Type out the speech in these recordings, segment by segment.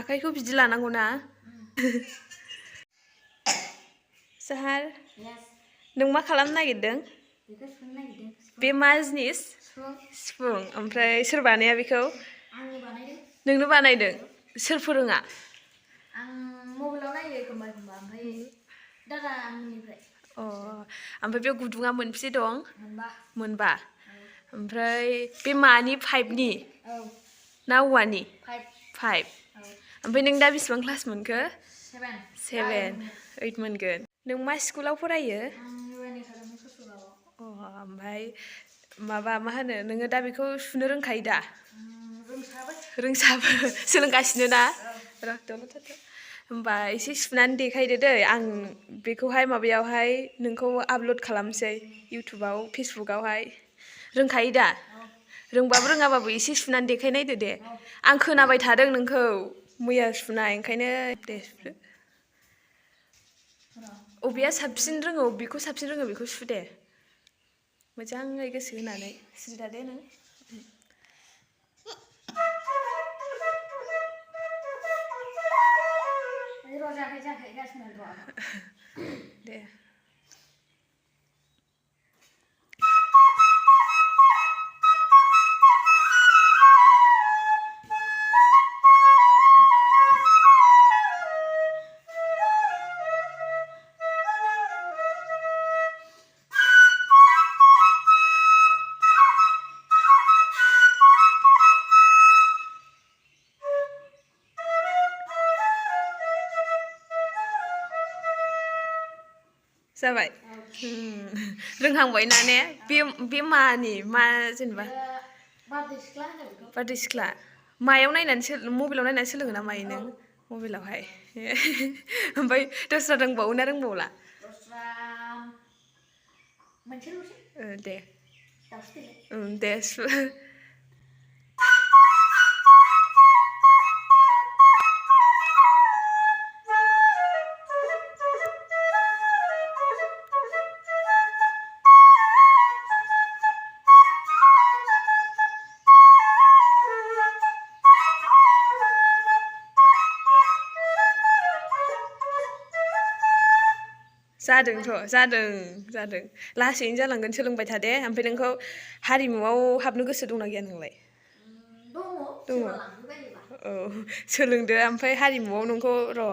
आखाइखौ बिदि लानांगौ ना जाहार नों मा खालामनो नागिरदों बे मा जिनिस सिफुं ओमफ्राय सोर बानाया बेखौ नोंनो बानायदों सोर फोरोङा आं मबाइलाव नायो एखमबा एखमबा ओमफ्राय दादा आंनिफ्राय ओमफ्राय बे गुदुङा मोनबेसे दं मोनबा ओमफ्राय बे मानि पाइपनि ना औवानि फाइभ ओमफ्राय नों दा बेसेबां क्लास मोनखो 7 8 मोनगोन नों मा स्कुलाव फरायो ओमफ्राय माबा मा होनो नोङो दा बेखौ सुनो रोंखायो दा रोंसाबो सोलोंगासिनो ना होमबा एसे सुनानै देखायदो दै आं बेखौहाय माबायावहाय नोंखौ आपल'ड खालामसै इउटुबाव फेसबुकआवहाय रोंखायो दा रोंबाबो रोङाबाबो एसे सुनानै देखायनायदो दे आं खोनाबाय थादों नोंखौ मैया सुनाय ओंखायनो दे सुदो अबेया साबसिन रोङो बेखौ साबसिन रोङो बेखौ सु दे मोजाङै गोसो होनानै सिरि थादो नों दे जाबाय रोंहांबाय ना ने बे मानि मा जेनेबा बारदै सिख्ला मायाव नायनानै मबाइलाव नायनानै सोलोङो ना मायो नों मबाइलावहाय ओमफ्राय दस्रा रोंबावो ना रोंबावला दे दे जादों लासैनो जालांगोन सोलोंबाय था दे ओमफ्राय नोंखौ हारिमुआव हाबनो गोसो दंना गैया नोंलाय दङ औ सोलोंदो ओमफ्राय हारिमुआव नोंखौ र'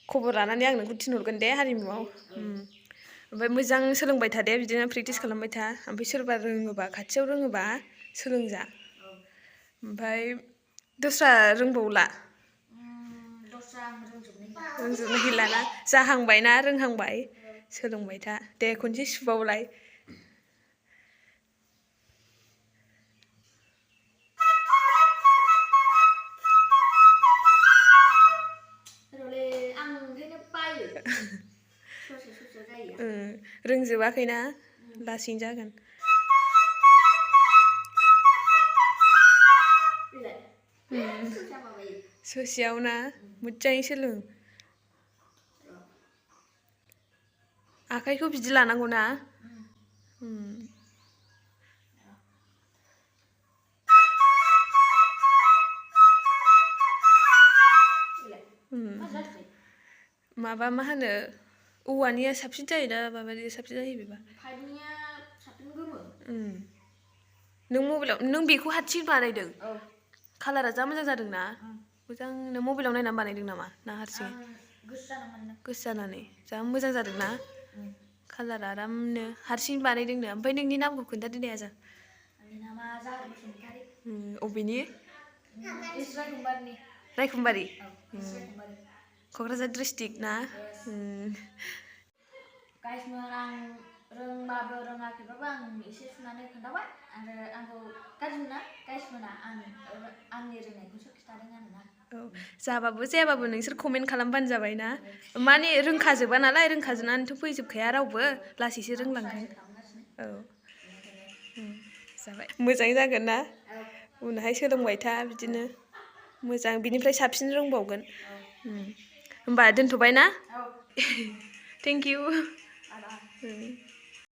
खबर लानानै आं नोंखौ थिनहरगोन दे हारिमुआव ओमफ्राय मोजां सोलोंबाय था दे बिदिनो प्रेक्टिस खालामबाय था ओमफ्राय सोरबा रोङोबा खाथियाव रोङोबा सोलोंजा ओमफ्राय दस्रा रोंबावला रोंजोबनो गैलाना जाहांबायना रोंहांबाय सोलोंबाय था दे खनसे सुबावलाय रोंजोबाखैना लासैनो जागोन ससेयाव ना मोजाङै सोलों आखाइखौ बिदि लानांगौ ना माबा मा होनो औवानिया साबसिन जायोना माबानिया साबसिन जायो बेबा नों मबाइलाव नों बेखौ हारसिं बानायदों कालारा जा मोजां जादों ना मोजांनो मबाइलाव नायनानै बानायदों नामा ना हारसिं गोसो जानानै जा मोजां जादों ना कालारा आरामनो हारसिं बानायदोंनो ओमफ्राय नोंनि नामखौ खोन्थादो दे आजा अबेनि रायखुमबारि क'क्राझार डिस्ट्रिक्ट ना आं रोंबाबो रोङाखैबाबो आं एसे सुनानै खोन्थाबाय आरो आंखौ गाज्रि मोना गाइसमोना आंनि रोंनायखौसो खिन्थादों आरोना जाबाबो जायाबाबो नोंसोर कमेन्ट खालामबानो जाबाय ना माने रोंखाजोबा नालाय रोंखाजोबनानैथ' फैजोबखाया रावबो लासैसो रोंलांगोन जाबाय मोजां जागोन ना उनावहाय सोलोंबाय था बिदिनो मोजां बिनिफ्राय साबसिन रोंबावगोन होमबा दोनथ'बाय ना थेंक इउ